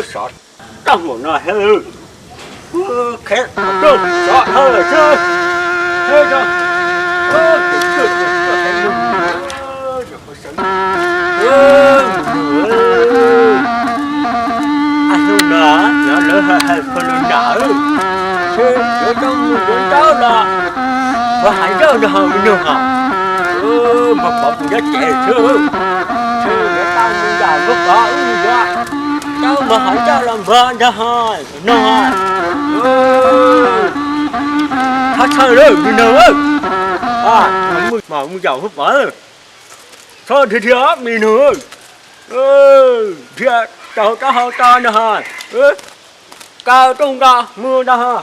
Sov tag npaum no thiab, kheb rau sov dhau lawm xwb. Thiab rau, a hnub no lawv hais hais koj li nram, yuav coj mus yuav ntaub los, ua hais ncauj nrog ho me nug hos, npog pov kuv nyob tsev xwb, yuav tau mus nram npog pov wb yuav coj npog hais ncauj los npog nrog ho no. Thov txhawj lawm me nug, mus nram npog pov, txhob dhia dhia me nug, dhia tau rab hau to nrog ho, kaw rooj nrog mus nrog ho,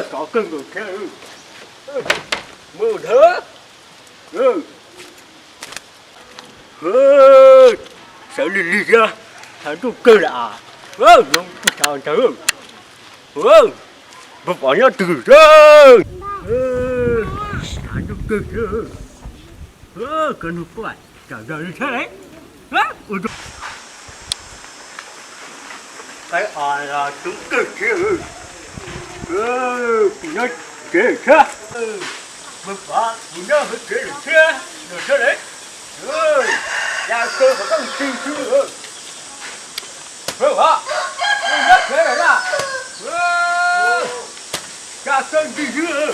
sov kawg nkaus thiab, mus dhawv. Sawv lig lig thiab, thav ntuj kawg lawm as, zoo thav ntawd, npog pov nyob twg thiab, thav ntuj kawg thiab, kawg nug quaj tsam zog li thiab. Qe os los tub kawg thiab, kuv nyob tsev thiab, npog pov kuv nyob hauv tsev lawm thiab, no thiab le, ya kawg qhov rooj tig xwb. Nyob tsev lawm na, ya kawg tig xwb.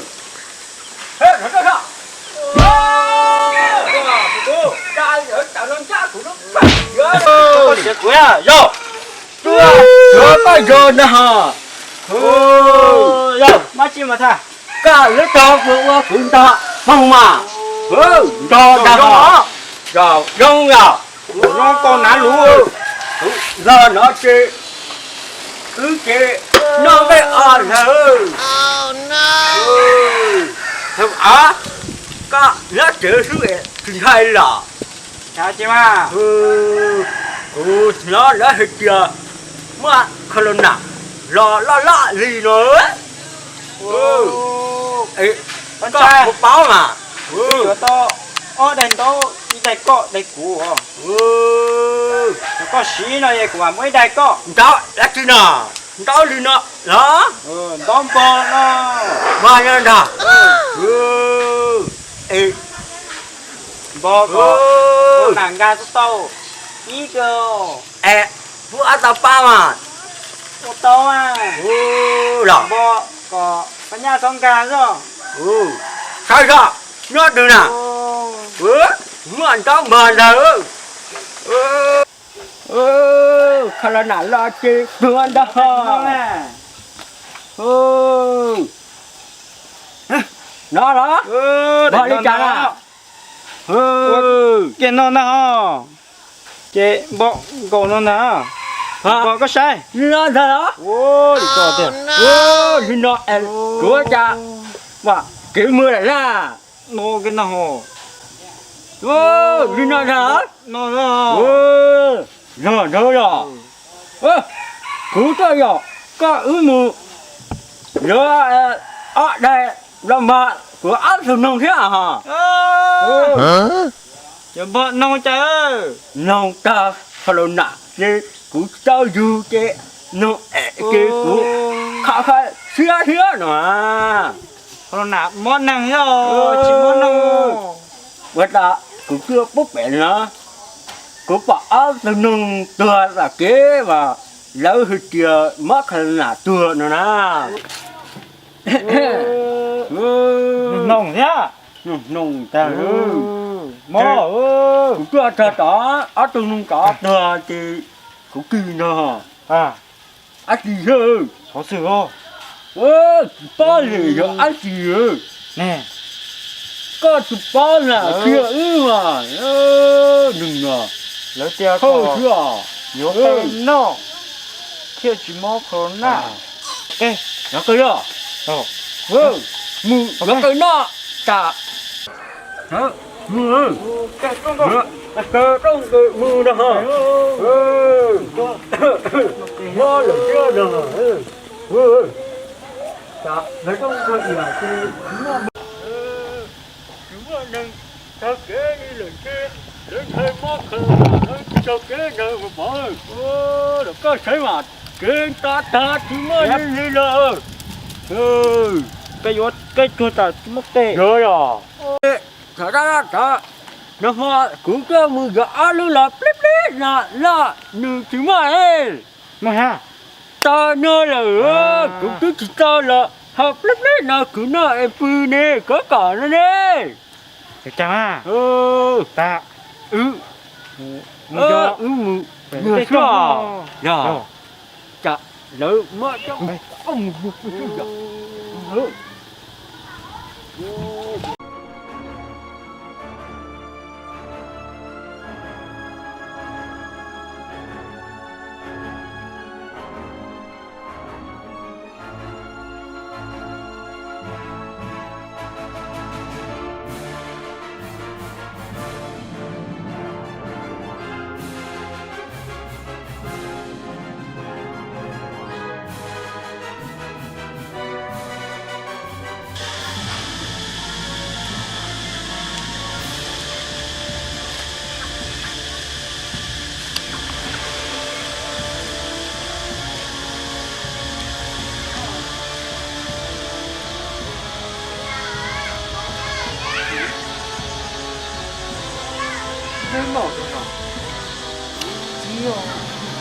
Yog, yog koj yog na ho, yog, koj lub tog kuv ua kuv ntog moog mas, ntog ntag ho, zoo yog, zoo koj nav lus, kuv los no ces wb ces noj nqaij os lawm. Koj nyob tsev xwb es tsis ntshai los? Kuv hnov lawv hais tias muaj kha lo nas los loj loj li no. Koj puas paub mas? Yuav tau ob daig ntaub, ib daig koj, daig kuv. Koj siv no es kuv mam muab ib daig koj. Ntaub dab tsi no? Ntaub li no los? Ntaub npog no. Npog no ntag. Es npog kom nas nkag tau ib kawg. Es pub ob tau pab mas. Ua tau mas. Los npog kom pab nyaj txhob nkag zog. Saib zog nyob twg na. Muaj ntaub npog ntag. Kha lo nas los ces tuag ntag ho. No los npog li cas na? Kiag no ntag ho. Ces npog nkaus no ntag. Npog koj saib. Li no ntag los? Li no es kuv ua cas vam kev mus lawm na. No kiag no ho. Li no ntag los? No yog ntag yog. Kuv tuaj yog koj wb mus yuav ob daig los mas kuv ob tug noog thiab ho. Yog npog noog cas? Noog tag kha lo nas ces kuv tsis tau yug ces noog es ces kuv kha kha siab thiab no. Kha lo nas mob neeg thiab tsis mob noog. Ua tas kuv tuaj pub pem no, kuv pom ob tug noog tuag tom kev mas lawv hais tias mob kha lo nas tuag no na. Noog thiab. Noog tag. Mob. Kuv tuaj txog tod ob tug noog tod tuag ces kuv kig no. Ab tsi xwb. Xov xwm. Tsis paub li yog ab tsi. Koj tsis paub na, qhia wb mas. Neeg no lawv tias koj xwb os. Yuav qe noj thiaj tsis mob kha lo nas. Yog koj yog, mus yuav qe noj tas. Mus, kaw rooj kaw mus no. Mob lawm thiab no. Tsis muaj neeg taug kev li lawm thiab. Lawv ntshai mob khaws, lawv tsis tau kev ntawd mas pom. Lawv koj saib mas, kev nta tag tsis muaj li li lawm. Koj yuav koj tuag tas tsis muaj tej. Yog yog. Thaum no kuv tuaj mus yuav ob lub los pleb pleb no loj nws tsis muaj li. Tau no lawm, kuv twb tsis tau los ho pleb pleb no kuv noj es pw ne, koj kom no ne. Wb mus yog xwb, yog lawv muab coj mus yug pw xwb yog.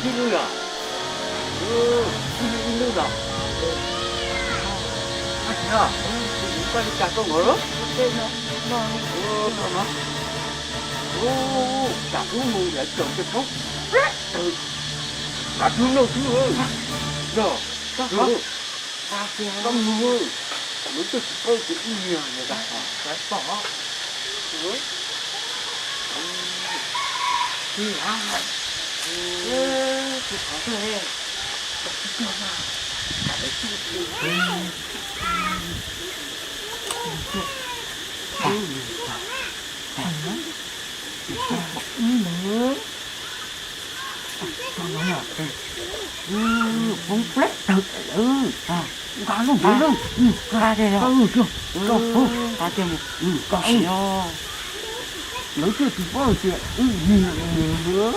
Ib lub yog, ib lub yog, ib lub yog. Ab tsi, kuv koj li cas koj nkaus lawm. Tam ub mus lawv tsaus cov thoob pleb tawg, koj tug noj xwb. Yog, koj mus, lawv twb tsis paub tias ib niag nyob tas. Poob pleb tawg lawm, nqa lub nqa lub, nqa tiag, nqa tiag, nqa tiag, lawv twb tsis paub tias wb yig lawm.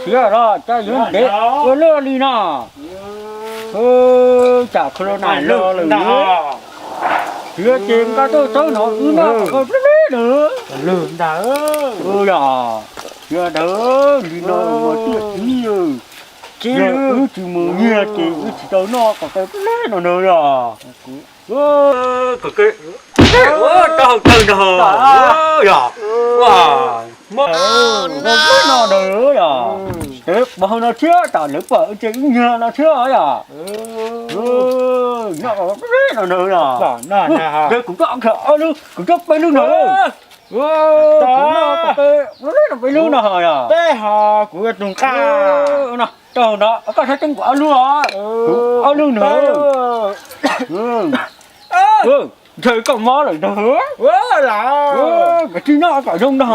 Siav los cas yuav ntev ua luaj li no. Tsam corona los lawm, siav ces nqa tuaj txhawb no wb noj kom pleb pleb na. Yog, yog ntawd li no mas tiaj txiv, yog wb tsis mus nyiag ces wb tsis tau noj kom tau pleb pleb no na yog. Tau hau tawg ntag yog. Muab no ntag yog. Pov hau no thiab tas lawv pom ces wb nyiag no thiab yog. Noj no ntag yog. Ces kuv tuaj ob lub, kuv tuaj peb lub no. Kuv noj peb lub no yog. Peb ho kuv tus nqaj. Rau no koj saib teeb kuv ob lub os. Kuv ob lub no. Ntshai koj mob lawm ntag. Kav tsij noj kom zoo ntag.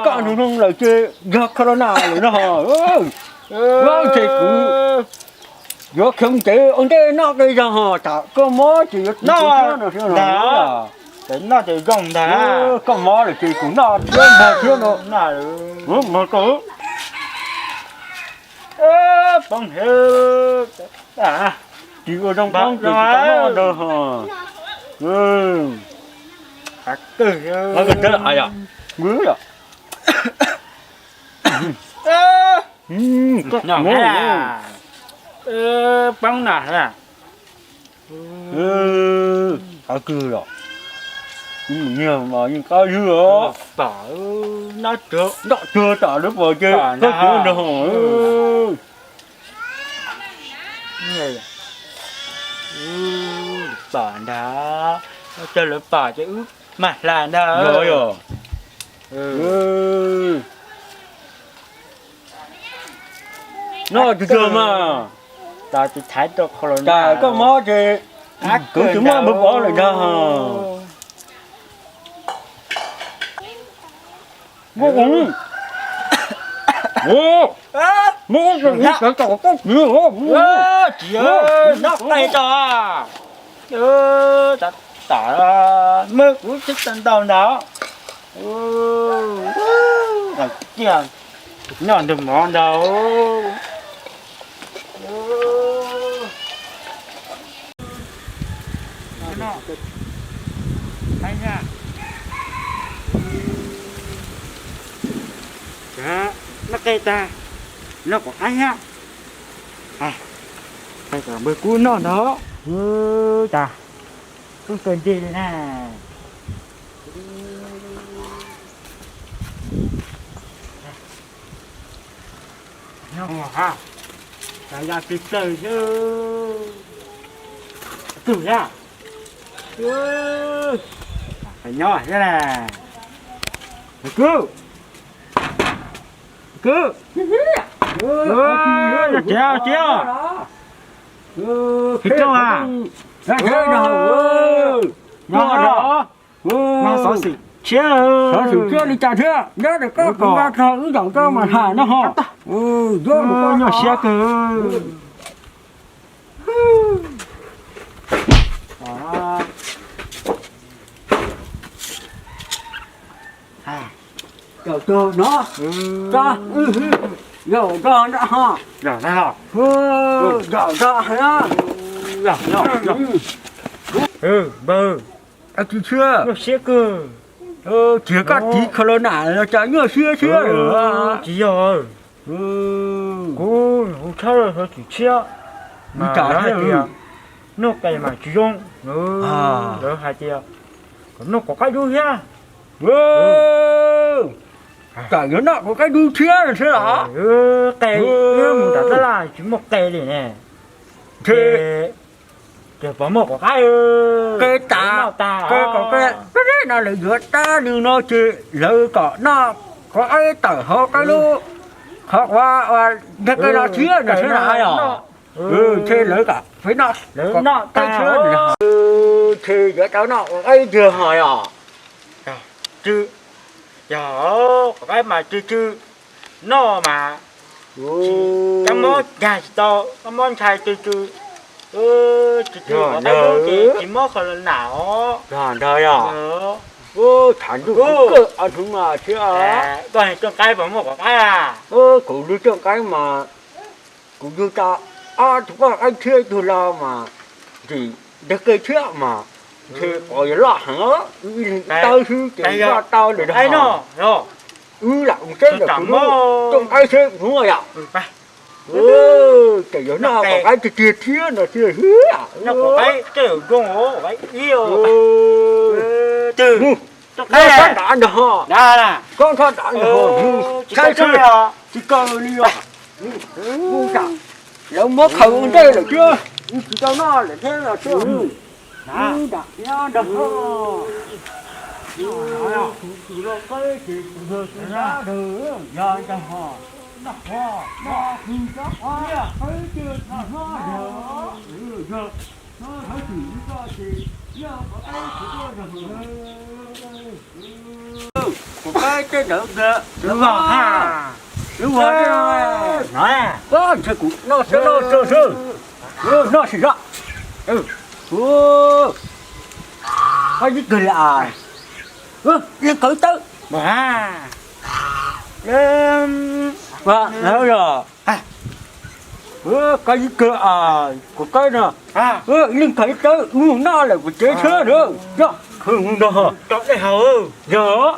Koj zoo zoo lawm ces yog corona lawm no. Ces kuv yuav khiav mus tsev ua ntej noj tej zog ho, tsam koj mob ces yuav tsis noj no. Noj ces zoo ntag. Koj mob lawm ces kuv noj thiab ntag thiab no. Mag koj. Poob hev. Tsis ua zoo poob ces tsis tau noj ntag ho. Poob na. Qab kawg los, nyiag mas yeej qab ywg os. Noj cuag tam lawv pom ces koj cuag ntag. Pom ntag, coj lawv pom ces wb mag hla ntag. Yog yog. Noj tsuag tsuag mas. Cas koj mob ces kuv tsis muaj npawg pov lawm ntag. Muab, muab sawv tom koj txiv. Txiv, noj qe tso. Tam, tam, muab kuv tsis tau ntau ntau. Noj ntawm mov ntau. Noj qe tag, noj kom qaib thiab. Npawg kub noj ntag. Ub, cas kub kawg nti li na. Noj ha, cas ya plig plawg xwb. Tug thiab. Nyob thiab na. Kub, kub, noj tsev tsev. Plig plawg a. Nyob, nyob xov xwm tshiab. Xov xwm tshiab li cas thiab, nyob rau koj kuv nqa txog wb zaum koj mas tham no ho. Nyob siab kawg. Zaum tog no, zaum tog nraj ho, zaum tog, npawg, tsis tshiab, tsis yog koj tiv kho los nam los cas nyuaj siab siab. Tsis yog, kuv hu tshab lawm xyov tsis tshiab, mas lawv hais tias noj qe mas tsis zoo. Lawv hais tias kom noj kom qaib dub thiab. Tam yuav noj kom qaib dub thiab thiab los? Qe, wb mus nram tab laj tsis muaj qe li ne. Ces puas muaj kom qaib? Qe tas, qe kom qe, no lawv yuav tab li no ces lawv kom noj kom qaib tawm hauv qab lub qhov uas ntag qe no thiab no thiab los? Ces lawv kom peb noj kom qaib thiab. Ces yuav tau noj kom qaib tiag ho yog? Tsw, yog kom qaib mas tsw tsw noj mas. Kab mob nkag tsis tau, kab mob ntshai tsw tsw. Tsw tsw kom qaib dub ces tsis mob kho los nam os. Yog ntag yog. Ub, tshav ntuj kub kawg ob hnub no thiab. Koj tsooj qaib puas muaj kom qaib a? Kuv lub tsooj qaib mas kuv yug tau ob tug poj qaib thiab ib tug lau mas ntxim ntawg qe thiab mas ntshe qos yuav loj heev, wb ib leeg ib tawb xwb ces loj tau lawm no. Wb lam mus seb ntawm kuv lub tsooj qaib seb puas muaj yom. Ces yuav noj kom qaib tiag tiag thiab no thiab. Noj kom qaib tej zaum zoo os, qaib ib os. Noj sab nraud ntag ho. Koj noj nraud ntag ho. Saib seb tsis kaw li os. Lawv muab khaws ua ntej lawm thiab, tsis tau noj lawm thiab los thiab. Nram nyob ntag ho. Tus lau qaib ces tus ntawd tus nrab ntawd yog ntag ho. Noj qhov, noj qhov, noj qhov, qaib ces tsis noj ntag. Yog, no thov txim li koj ces yog qhov qaib tsis noj ntag. Kuv qaib tej ntawd ntag. Lub vog ha. Lub vog no. Ntshe kuv noj sab noj sab sab. Noj sim zog. Qaib ib kawg li as. Leej kawg tawb. Yog. Qaib ib kawg as, kuv qaib no. Leej kawg tawb, noj lawm kuv cev tsheb na. Yog, khaws mus nrog. Yog.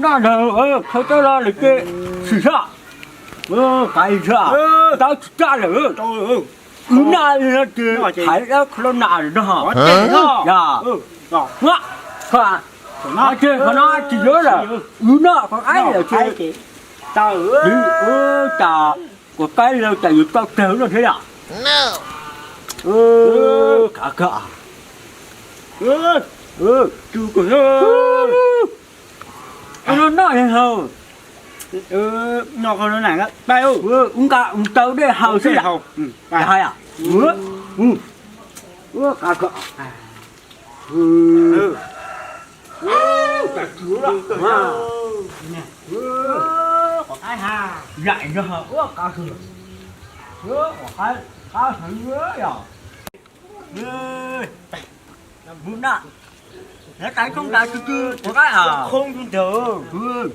Noj ntag, khaws tawb los lawm ces sim zog. Qaib tsheb, tawb tsis tsa lawm. Wb noj li no ces thaiv dawb kho loj nam lawm no. Yog. Qhov no tsis yuav lawm, wb noj qhov qaib lawm ces. Cas kuv qaib lawm cas yuav tau kawg no thiab yom. Kav kawg. Tus kuv no noj haus. Noj qhov no na, pai ub nqa mus tau dej haus xwb. Hais, ua qab koj. Qab ha, yaim no ua qab koj. Qab heev yom. Mus na, lawv tais koob tas tsw tsw quav qaib os. Khoob ntawd.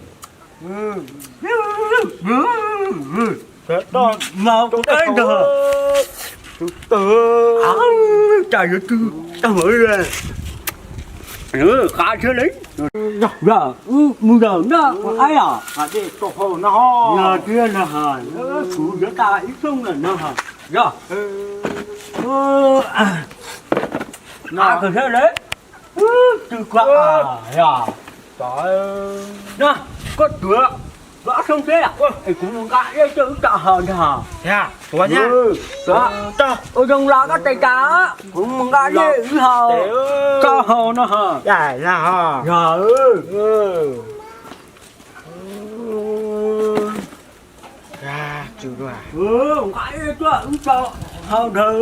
Mas quav qaib ntag. Cas yuav tsw tag npaum li. Qab thiab li. Yog wb mus yog noj quav qaib os. Yog tiag no, kuv yuav tas ib xyoos lawm no. Yog. Qab kawg thiab li. Tsw quav yog. Koj tuav, tuav ob xyoos thiab es kuv mus nqa dej coj wb tso haus ntag. Ua zoo los koj tes tas, kuv mus nqa dej wb haus, tso haus no. Yog. Nqa dej tuaj wb tso haus ntag.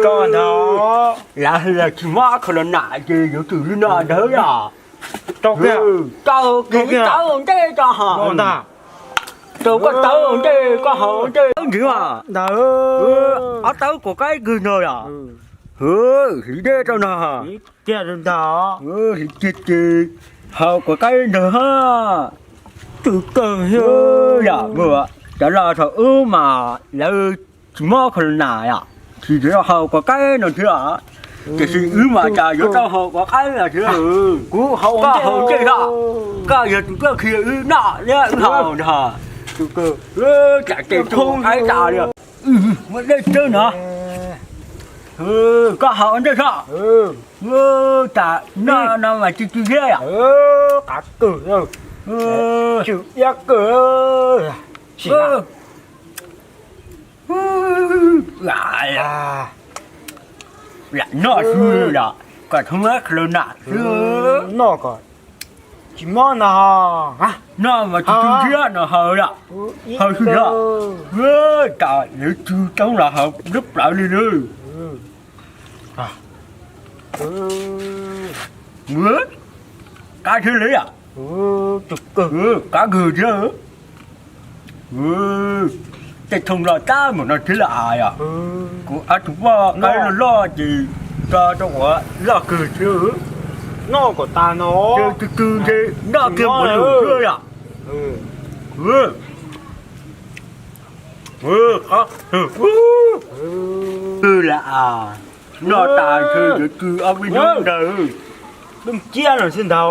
Koj ntag. Lawv tsis muab khaus los nam ces yuav tsum li no ntag yom. Tau kev tau ntej tso haus. Tau koj tau ntej koj haus ntej ntxiv os. Ob tawb quav qaib kawg no yom. Hliv dej rau no. Hliv tiag ces haus quav qaib ntag. Tsw kawg yom. Cov laus thaum ub mas lawv tsis muab khaus los nam yom, tsis haus quav qaib no thiab. Tiam sis wb mas cas yuav tau haus quav qaib no thiab. Kuv haus, koj haus ntej tso. Koj yog tus tuaj khi wb noj thiab wb haus ntag. Tsam ces tsw qaib tas li. Muab dej tsawb no. Koj haus ntej tso. Tsam noj no mas tsw tsw thiab yom. Qab kawg. Tsw iab kawg. Lam noj xwb yom, kom tsis muab khaus los nam xwb. Noj kom tsis mob no. Noj mas tsw tsw thiab no haus yom. Haus xwb thiab. Tsam yuav tsw coob los haus dub plawv li na. Qab thiab li yom. Qab kawg thiab. Tej thoo los tab npaum no thiab lawm yom. Kuv ob tug poj qaib loj loj ces tso rau uas loj kawg thiab. Noj kom tas no. Tsw tsw ntshe noj kiag npaum no thiab yom. Noj tas ntshe yuav tsw ob peb hnub ntag. Dej ciab no xwb ntag.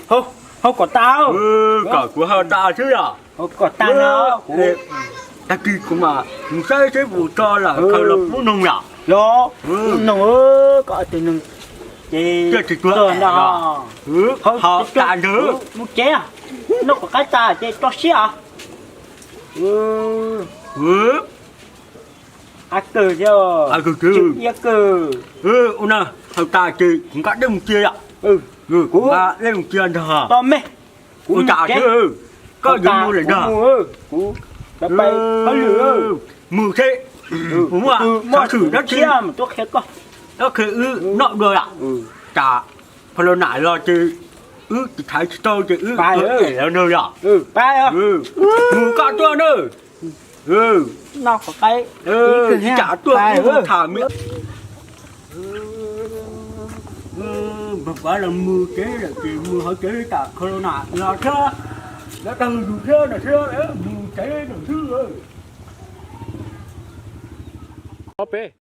Haus kom tas. Kom kuv haus tas xwb yom. Haus kom tas no. Tag kis kuv mam mus saib seb puas tso lawm khaws los pub noog yom. Los pub noog, koj tus noog ces tsis tuag ntag. Haus tas ntag. Mus tsev, noj quav qaib tas ces tso siab. Qab kawg thiab. Iab kawg. Ua no, haus tas ces kuv nqa dej mus cia yom. Kuv nqa dej mus cia ntag. Tos me, kuv ua cas thiab. Koj yuav mus lawm ntag. Kuv mus seb puas muaj xov xwm dab tsi, dab qhia wb noj dua yom. Tsam khaus los nam los ces wb tsis thaiv tsis tau ces wb tuag em los nag yom. Mus koj tuaj na. Tsis tsam tuaj wb tham me. Npawg Pov los mus tsev lawm ces mus hauv tsev tsam khaus los nam los thiab, lawv tau yus thiab no thiab mus tsev lawm xwb.